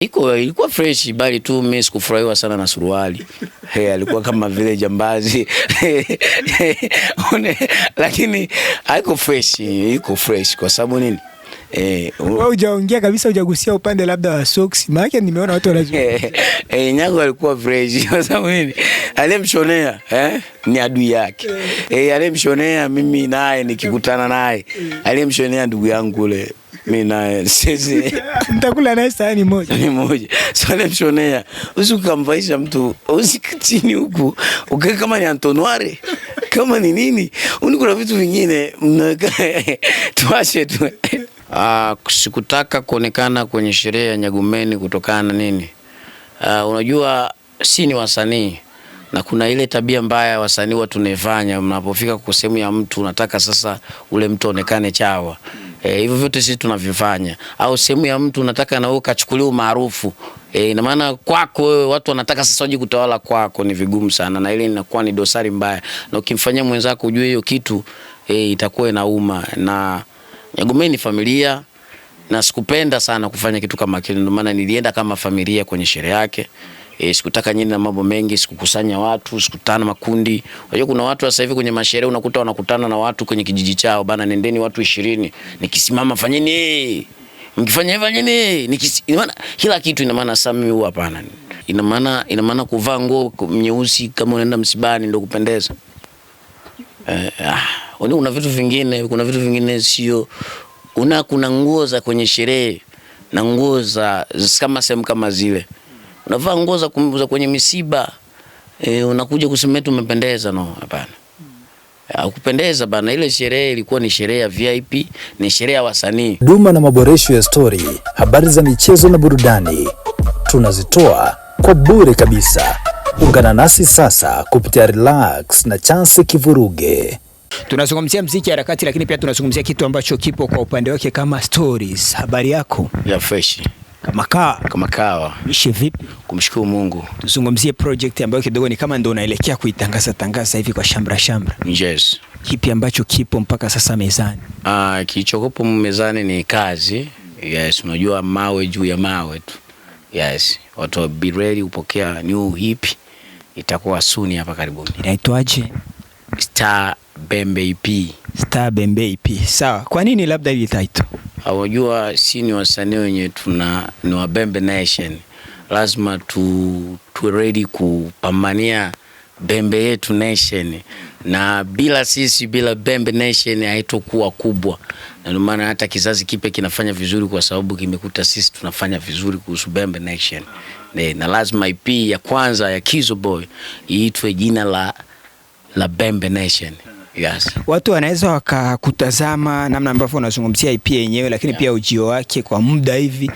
Iko ilikuwa fresh, bali tu mimi sikufurahiwa sana na suruali. Hey, alikuwa kama vile jambazi. Lakini haiko fresh, iko fresh kwa sababu nini? Wewe hujaongea kabisa, hujagusia upande labda wa socks. Maana nimeona watu wanazungumza. Nyago alikuwa fresh kwa sababu nini? Aliyemshonea ni adui yake. Aliyemshonea mimi naye nikikutana naye. Aliyemshonea ndugu yangu kule mimi naye sisi mtakula naye sahani moja. Ni moja. So aliyemshonea usikamvaisha mtu chini huku ukae kama ni Antonoire, kama ni nini. Kuna vitu vingine mnaweka tuache tu. Sikutaka kuonekana kwenye sherehe ya Nyagumeni kutokana na nini? Unajua si ni wasanii na kuna ile tabia mbaya wasanii watu tunaifanya, mnapofika kwa sehemu ya mtu unataka sasa ule mtu aonekane chawa. Hivyo vyote sisi tunavifanya. Au sehemu ya mtu unataka na wewe ukachukuliwe umaarufu. Ina maana kwako wewe watu wanataka sasa waje kutawala kwako, ni vigumu sana na ile inakuwa ni dosari mbaya. Na ukimfanyia mwenzako ujue hiyo kitu itakuwa inauma. Na Nyagumeni ni familia na sikupenda sana kufanya kitu kama kile, ndio maana nilienda kama familia kwenye sherehe yake. Sikutaka nyinyi na mambo mengi, sikukusanya watu, sikutana makundi. Unajua kuna watu sasa hivi kwenye masherehe unakuta wanakutana na watu kwenye kijiji chao, bana nendeni watu 20, nikisimama fanyeni, mkifanya hivyo fanyeni, ina maana kila kitu. Ina maana sasa mimi huwa hapana. Ina maana kuvaa nguo nyeusi kama unaenda msibani ndio kupendeza. Kuna vitu vingine, kuna vitu vingine sio. Kuna nguo za kwenye sherehe na nguo za kama sehemu kama zile. Unavaa nguo za kwenye misiba, unakuja kusema eti umependeza. No, hapana. Kupendeza bana, ile sherehe ilikuwa ni sherehe ya VIP, ni sherehe ya wasanii. Huduma na maboresho ya story, habari za michezo na burudani tunazitoa kwa bure kabisa. Ungana nasi sasa kupitia Relax na Chance Kivuruge. Tunazungumzia mziki harakati, lakini pia tunazungumzia kitu ambacho kipo kwa upande wake kama stories. Habari yako? Ya fresh. Kama kawa. Kama kawa. Ishi vipi? Kumshukuru Mungu. Tuzungumzie project ambayo kidogo ni kama ndio unaelekea kuitangaza tangaza hivi kwa shamra shamra. Yes. Kipi ambacho kipo mpaka sasa mezani? Kilichokupo mezani ni kazi. Yes, unajua mawe juu ya mawe tu. Yes, watu be ready kupokea new EP, itakuwa soon hapa karibuni. Inaitwaje? Star Bembe EP. Star Bembe EP. Sawa. Kwa nini labda hii title? Unajua si ni wasanii wenye tuna ni wa Bembe Nation. Lazima tu ready kupambania Bembe yetu Nation. Na bila sisi, bila Bembe Nation haitokuwa kubwa. Na ndio maana hata kizazi kipya kinafanya vizuri kwa sababu kimekuta sisi tunafanya vizuri kuhusu Bembe Nation. Na lazima EP ya kwanza ya Kizo Boy iitwe jina la Bembe Nation. Yes. Watu wanaweza wakakutazama namna ambavyo unazungumzia EP yenyewe, lakini pia ujio wake kwa muda hivi.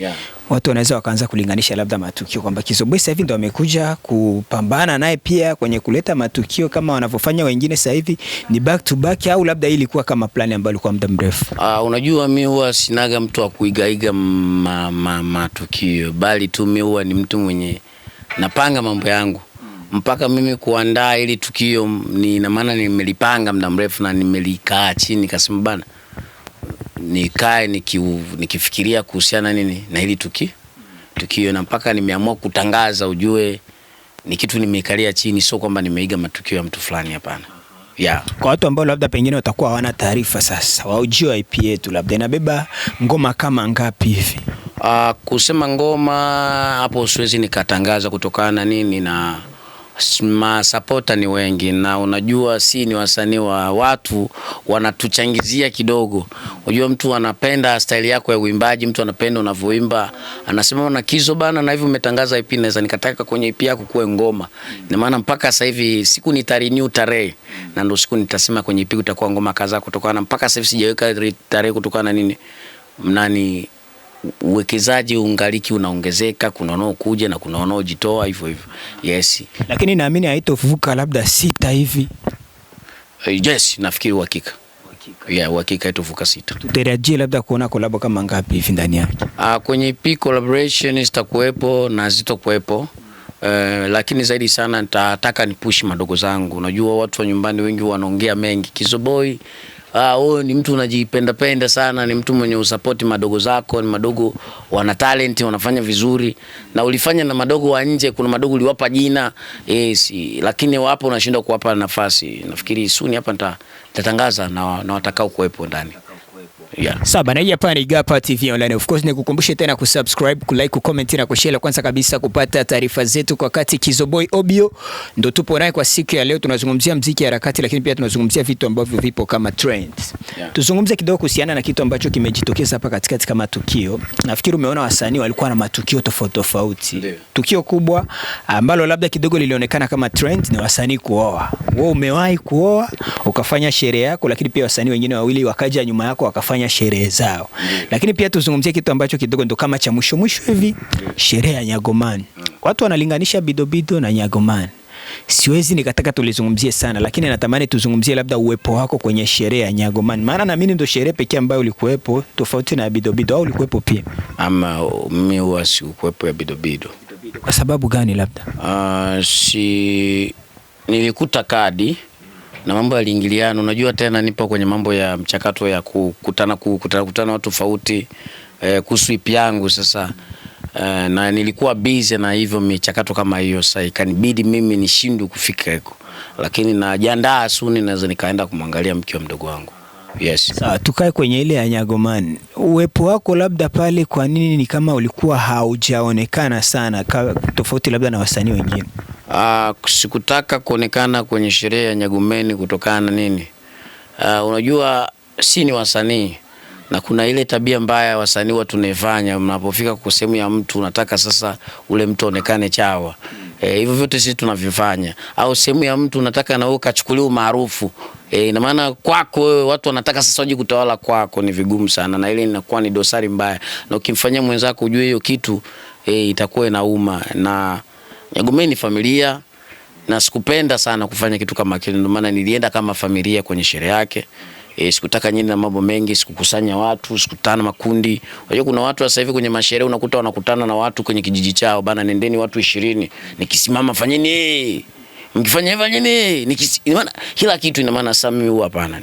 Watu wanaweza wakaanza kulinganisha labda matukio kwamba Kizo Boy sasa hivi ndo amekuja kupambana naye pia kwenye kuleta matukio kama wanavyofanya wengine sasa hivi, ni back to back, au labda hii ilikuwa kama plan ambayo ilikuwa muda mrefu? Unajua mimi huwa sinaga mtu wa kuigaiga matukio, bali tu mimi huwa ni mtu mwenye napanga mambo yangu. Mpaka mimi kuandaa ili tukio ni ina maana nimelipanga muda mrefu na nimelikaa chini nikasema bana nikae nikifikiria kuhusiana nini na hili tukio, na mpaka nimeamua kutangaza, ujue ni kitu nimeikalia chini, sio kwamba nimeiga matukio ya mtu fulani, hapana. Yeah. Kwa watu ambao labda pengine watakuwa hawana taarifa sasa wa ujio wa EP yetu, labda inabeba ngoma kama ngapi hivi? Kusema ngoma hapo siwezi nikatangaza kutokana na nini, na masapota ni wengi, na unajua si ni wasanii wa watu wanatuchangizia kidogo. Unajua mtu anapenda style yako ya uimbaji, mtu anapenda unavyoimba, anasema una Kizo bana, na hivi umetangaza EP, naweza nikataka kwenye EP yako kuwe ngoma. Ina maana mpaka sasa hivi siku nitarenew tarehe, na ndio siku nitasema kwenye EP utakuwa ngoma kadhaa, kutokana mpaka sasa hivi sijaweka tarehe kutokana na nini, mnani uwekezaji ungaliki unaongezeka, kuna wanaokuja na kuna wanaojitoa hivyo hivyo. Yes. Lakini naamini haitovuka labda 6 hivi. Yes, nafikiri uhakika. Yeah, uhakika haitovuka 6. Tutarajie labda kuona collab kama ngapi hivi ndani yake? Kwenye EP collaboration zitakuwepo na zitokuwepo. Lakini zaidi sana nitataka ni push madogo zangu. Unajua watu wa nyumbani wengi wanaongea mengi. Kizo Boy Wewe ni mtu unajipenda penda sana, ni mtu mwenye usapoti madogo zako, ni madogo wana talent, wanafanya vizuri. Na ulifanya na madogo wa nje, kuna madogo uliwapa jina, si, lakini wapo unashindwa kuwapa nafasi. Nafikiri soon hapa nitatangaza na watakao kuwepo ndani. Yeah. Sawa, na hii hapa ni Gapa TV Online. Of course nikukumbushe tena kusubscribe, kulike, kucomment na kushare, kwanza kabisa kupata taarifa zetu kwa wakati. Kizoboi Obio ndo tupo naye kwa siku ya leo. Tunazungumzia mziki harakati, lakini pia tunazungumzia vitu ambavyo vipo kama trends. Yeah. Tuzungumze kidogo kuhusiana na kitu ambacho kimejitokeza hapa katikati kama tukio. Nafikiri umeona wasanii walikuwa na matukio tofauti tofauti. Ndiyo. Tukio kubwa ambalo labda kidogo lilionekana kama trend ni wasanii kuoa. Wewe umewahi kuoa ukafanya sherehe yako, lakini pia wasanii wengine wawili wakaja nyuma yako wakafanya sherehe zao. Lakini pia tuzungumzie kitu ambacho kidogo ndo kama cha mwisho mwisho hivi, sherehe ya Nyagoman. Watu wanalinganisha Bidobido na Nyagoman. Siwezi nikataka tulizungumzie sana, lakini natamani tuzungumzie labda uwepo wako kwenye sherehe ya Nyagoman. Maana naamini ndo sherehe pekee ambayo ulikuwepo tofauti na Bidobido, au ulikuwepo pia? Ama mimi huwa sikuwepo ya Bidobido. Kwa sababu gani labda? Si nilikuta kadi na mambo yaliingiliana. Unajua tena nipo kwenye mambo ya mchakato ya kukutana watu tofauti, kuhusu EP yangu sasa. Na nilikuwa busy na hivyo michakato kama hiyo, sasa ikanibidi mimi nishindwe kufika huko. Lakini najiandaa soon naweza nikaenda kumwangalia mke wa mdogo wangu. Yes. Sawa, tukae kwenye ile ya Nyagoman. Uwepo wako labda pale kwa nini ni kama ulikuwa haujaonekana sana tofauti labda na wasanii wengine? Sikutaka kuonekana kwenye sherehe ya Nyagomeni kutokana na nini? Unajua si ni wasanii na kuna ile tabia mbaya wasanii watu tunaifanya, mnapofika kwa sehemu ya mtu unataka sasa ule mtu aonekane chawa. Hivyo vyote sisi tunavifanya. Au sehemu ya mtu unataka na wewe ukachukuliwe umaarufu. Ina maana kwako wewe watu wanataka sasa waje kutawala kwako, ni vigumu sana na ile inakuwa ni dosari mbaya. Na ukimfanyia mwenzako ujue hiyo kitu itakuwa inauma. Na Nyagomeni ni familia na sikupenda sana kufanya kitu kama kile, ndio maana nilienda kama familia kwenye sherehe yake. Sikutaka nyinyi na mambo mengi, sikukusanya watu, sikutana makundi. Unajua kuna watu sasa hivi kwenye masherehe unakuta wanakutana na watu kwenye kijiji chao, bana nendeni watu 20, nikisimama fanyeni, mkifanya hivyo fanyeni, ina maana kila kitu. Ina maana sasa mimi huwa hapana.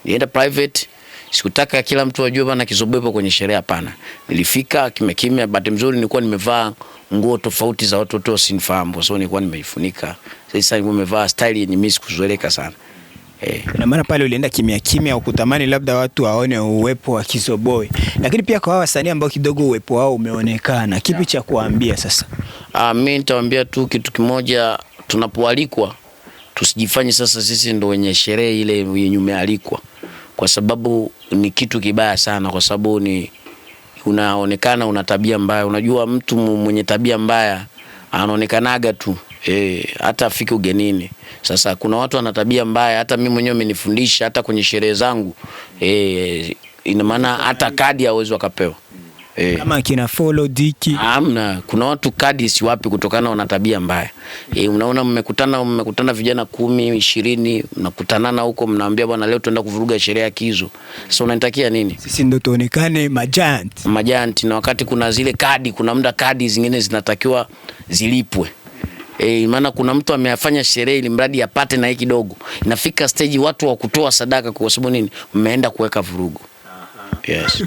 Nilienda private, sikutaka kila mtu ajue bana Kizoboi kwenye sherehe, hapana. Nilifika kimya kimya, bahati nzuri nilikuwa nimevaa nguo tofauti za watu wote wasinifahamu, kwa sababu nilikuwa nimeifunika. Sasa nilikuwa nimevaa style yenye mimi sikuzoeleka sana. Ina maana pale ulienda kimya kimya, ukutamani labda watu waone uwepo wa Kizoboi. Lakini pia kwa wasanii ambao kidogo uwepo wao umeonekana, kipi cha kuambia sasa? Mimi nitawaambia tu kitu kimoja, tunapoalikwa tusijifanye sasa sisi ndo wenye sherehe ile yenye umealikwa, kwa sababu ni kitu kibaya sana, kwa sababu ni unaonekana una tabia mbaya. Unajua mtu mwenye tabia mbaya anaonekanaga tu hata afike ugenini. Sasa kuna watu wana tabia mbaya, hata mimi mwenyewe amenifundisha hata kwenye sherehe zangu ina maana hata kadi hawezi wakapewa. Kama kina Follow Diki. Hamna, kuna watu kadi si wapi kutokana na tabia mbaya. Unaona mmekutana vijana 10, 20, mnakutanana huko mnaambia bwana leo tunaenda kuvuruga sherehe ya Kizo. Sasa unanitakia nini? Sisi ndio tuonekane majanti. Majanti, na wakati kuna zile kadi, kuna muda kadi zingine zinatakiwa zilipwe. Maana kuna mtu amefanya sherehe ili mradi apate na hiki kidogo. Inafika stage watu wa kutoa sadaka kwa sababu nini? Mmeenda kuweka vurugu. Yes.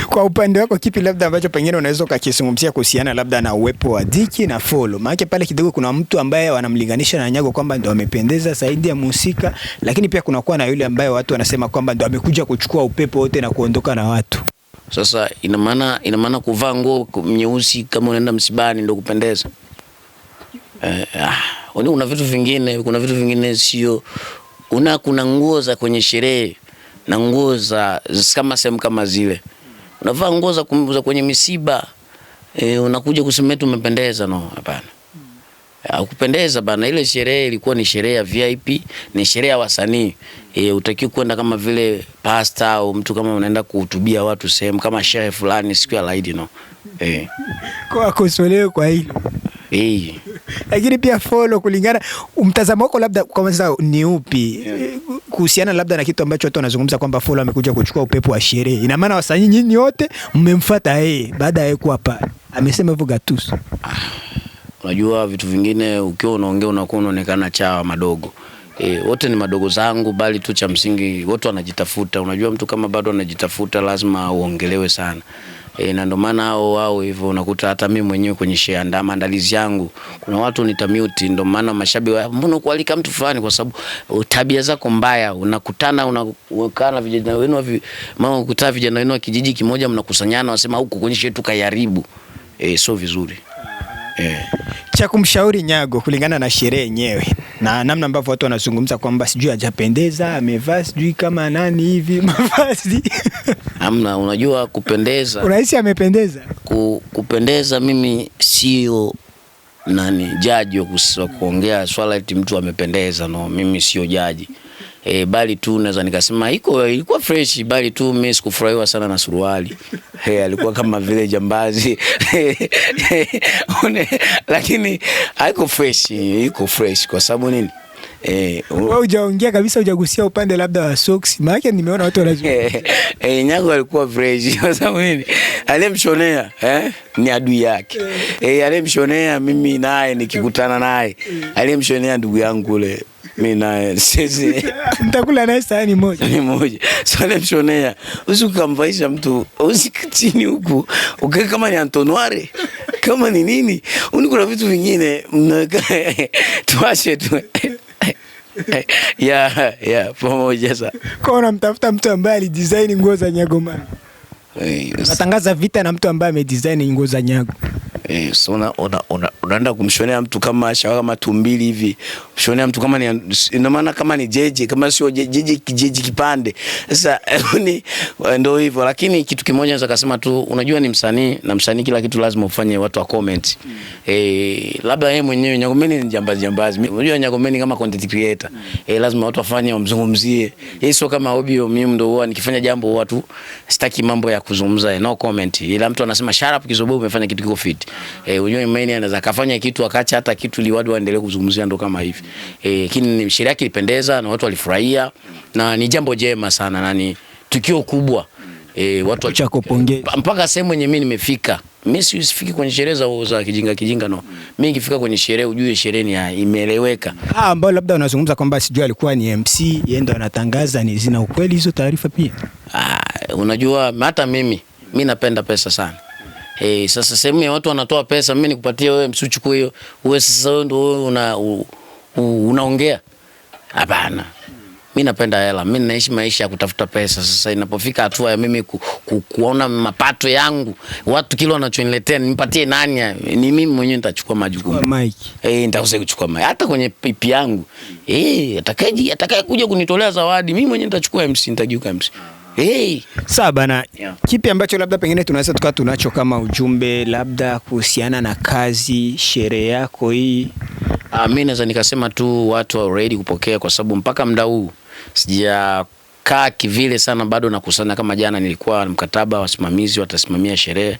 Kwa upande wako kipi labda ambacho pengine unaweza ukakizungumzia kuhusiana labda na uwepo wa Diki na Follow? Maana pale kidogo kuna mtu ambaye wanamlinganisha na Nyago kwamba ndio amependeza zaidi ya mhusika, lakini pia kuna kuwa na yule ambaye watu wanasema kwamba ndio amekuja kuchukua upepo wote na kuondoka na watu. Sasa ina maana kuvaa nguo nyeusi kama unaenda msibani ndio kupendeza. Una vitu vingine, kuna vitu vingine sio, kuna nguo za kwenye sherehe na nguo za kama sehemu kama zile. Unavaa nguo za kwenye misiba, unakuja kusema eti umependeza. No, hapana. Kupendeza bana, ile sherehe ilikuwa ni sherehe ya VIP, ni sherehe ya wasanii. Utakiwa kwenda kama vile pastor au mtu kama unaenda kuhutubia watu sehemu kama shehe fulani siku ya Eid, no. Kwa kusolewa kwa hilo. Lakini pia Follow, kulingana mtazamo wako labda kwanza ni upi kuhusiana labda na kitu ambacho watu wanazungumza kwamba Follow amekuja kuchukua upepo wa sherehe? Ina maana wasanii nyinyi wote mmemfuata yeye baada ya kuwa pale. Amesema hivyo Gatuso. Unajua vitu vingine ukiwa unaongea unakuwa unaonekana chawa madogo. Wote ni madogo zangu, bali tu cha msingi wote wanajitafuta. Unajua mtu kama bado anajitafuta lazima uongelewe sana. Na ndio maana hao wao hivyo unakuta hata mimi mwenyewe kwenye share nda maandalizi yangu kuna watu nitamute. Ndio maana mashabiki mbona kualika mtu fulani, kwa sababu tabia zako mbaya. Unakutana unakaa vijana wenu mama, ukutana vijana wenu wa kijiji kimoja, mnakusanyana wasema huku kwenye share tukaiharibu. Sio vizuri. Cha kumshauri Nyago kulingana na sherehe yenyewe na namna ambavyo watu wanazungumza kwamba sijui hajapendeza, amevaa sijui kama nani hivi mavazi. Hamna, unajua kupendeza. Unahisi amependeza? Kupendeza mimi sio nani jaji wa kuongea swala eti mtu amependeza, no, mimi sio jaji. Bali tu naweza nikasema ilikuwa fresh, bali tu mimi sikufurahiwa sana na suruali. Alikuwa kama vile jambazi. Lakini haiko fresh, iko fresh kwa sababu nini? Wewe hujaongea kabisa, hujagusia upande labda wa socks. Maana nimeona watu wanazungumza. Nyago alikuwa fresh kwa sababu nini? Aliyemshonea ni adui yake. Aliyemshonea mimi naye nikikutana naye. Aliyemshonea ndugu yangu ule mimi naye sisi mtakula naye sahani moja. Ni moja. So aliyemshonea usikamvaisha mtu chini huku ukae kama ni antonoire, kama ni nini. Kuna vitu vingine tuache tu. Yeah, pamoja sasa. Kwa unamtafuta mtu ambaye alidesign nguo za Nyago man. Unatangaza vita na mtu ambaye amedesign nguo za Nyago. So unaenda kumshonea mtu kama shawa kama tumbili hivi. Mshonea mtu kama ni, ina maana kama ni jeje, kama sio jeje kijeje kipande. Sasa ni ndio hivyo, lakini kitu kimoja naweza kusema tu, unajua ni msanii na msanii kila kitu lazima ufanye watu wa comment. Labda yeye mwenyewe Nyagomeni ni jambazi. Unajua Nyagomeni kama content creator. Lazima watu wafanye wamzungumzie. Yeye sio kama Obio, mimi ndio huwa nikifanya jambo watu sitaki mambo ya kuzungumza, no comment. Ila mtu anasema sharp Kizoboi umefanya kitu kiko fit. Unajua Meni anaweza kafanya kitu akaacha hata kitu ili watu waendelee kuzungumzia, ndo kama hivi. Lakini sherehe yake ilipendeza na watu walifurahia na ni jambo jema sana na ni tukio kubwa. Watu cha kupongeza mpaka sehemu yenye mimi nimefika. Mimi sifiki kwenye sherehe za kijinga no. Mimi nikifika kwenye sherehe ujue sherehe ni imeeleweka. Ambao labda unazungumza kwamba sijui alikuwa ni MC, yeye ndo anatangaza, ni zina ukweli hizo taarifa pia? Unajua hata mimi napenda pesa sana. Sasa sehemu ya watu wanatoa pesa, mimi nikupatie wewe msichukue hiyo. Wewe sasa wewe ndio unaongea. Hapana. Mimi napenda hela. Mimi naishi maisha ya kutafuta pesa. Sasa inapofika hatua ya mimi kuona mapato yangu, watu kile wanachoniletea nipatie nani? Ni mimi mwenyewe nitachukua majukumu. Nitakosa kuchukua mic. Hata kwenye pipi yangu. Atakayekuja kunitolea zawadi, mimi mwenyewe nitachukua MC, nitajiuka MC. Sawa bana. Yeah. Kipi ambacho labda pengine tunaweza tukawa tunacho kama ujumbe labda kuhusiana na kazi, sherehe yako hii? Mimi naweza nikasema tu watu wa ready kupokea, kwa sababu mpaka muda huu sijakaa kivile sana, bado nakusanya. Kama jana nilikuwa mkataba wasimamizi watasimamia sherehe.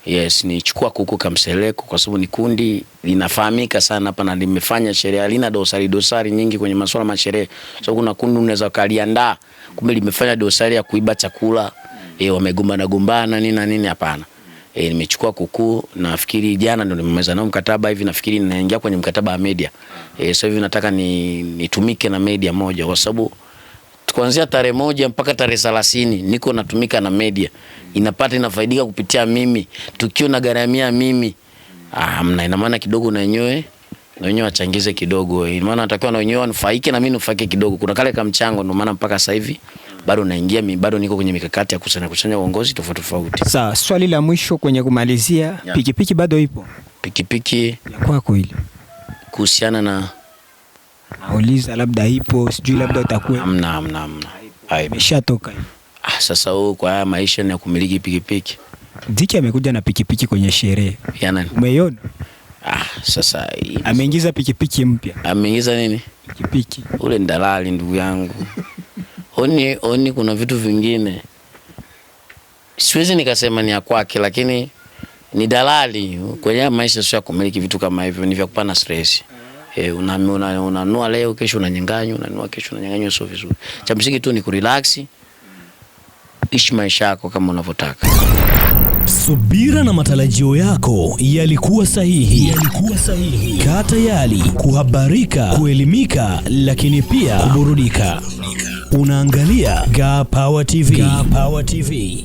Yes, nichukua kuku kamseleko kwa sababu ni kundi linafahamika sana hapa na limefanya sherehe, halina dosari nyingi kwenye masuala ya sherehe. So kuna kundi unaweza kaliandaa kumbe limefanya dosari ya kuiba chakula, wamegombana gombana nini na nini. Hapana. Nimechukua kuku, nafikiri jana ndo nimemaliza nao mkataba hivi, nafikiri ninaingia kwenye mkataba wa media. Sasa hivi nataka nitumike na media moja, kwa sababu kuanzia tarehe 1 mpaka tarehe 30 niko natumika na media. Inapata inafaidika kupitia mimi, tukio na gharamia mimi. Mna ina maana kidogo na wenyewe wachangize kidogo. Ina maana natakiwa na wenyewe wanufaike na mimi nufaike kidogo. Kuna kale kamchango, ndio maana mpaka sasa hivi bado naingia, bado niko kwenye mikakati ya kusanya uongozi tofauti tofauti. Sawa, swali la mwisho kwenye kumalizia, yeah. Pikipiki bado ipo? Pikipiki ya kwako ile. Kuhusiana na nauliza labda ipo, sijui labda utakuwa. Hamna. Imeshatoka. Sasa huko kwa haya maisha ni ya kumiliki pikipiki. Diki amekuja na pikipiki kwenye sherehe. Ya nani? Umeiona? Sasa ameingiza pikipiki mpya. Ameingiza nini? Pikipiki. Ule ni dalali ndugu yangu. Oni kuna vitu vingine siwezi nikasema ni ya kwake, lakini ni dalali. Kwenye maisha sio ya kumiliki vitu kama hivyo, ni vya kupana stress. Unanunua leo kesho unanyang'anywa, unanunua kesho unanyang'anywa, sio vizuri. Cha msingi tu ni kurelax, ishi maisha yako kama unavyotaka. Subira na matarajio yako yalikuwa sahihi. Kaa tayari kuhabarika, kuelimika, lakini pia kuburudika. Unaangalia Gaa Power TV. Gaa Power TV.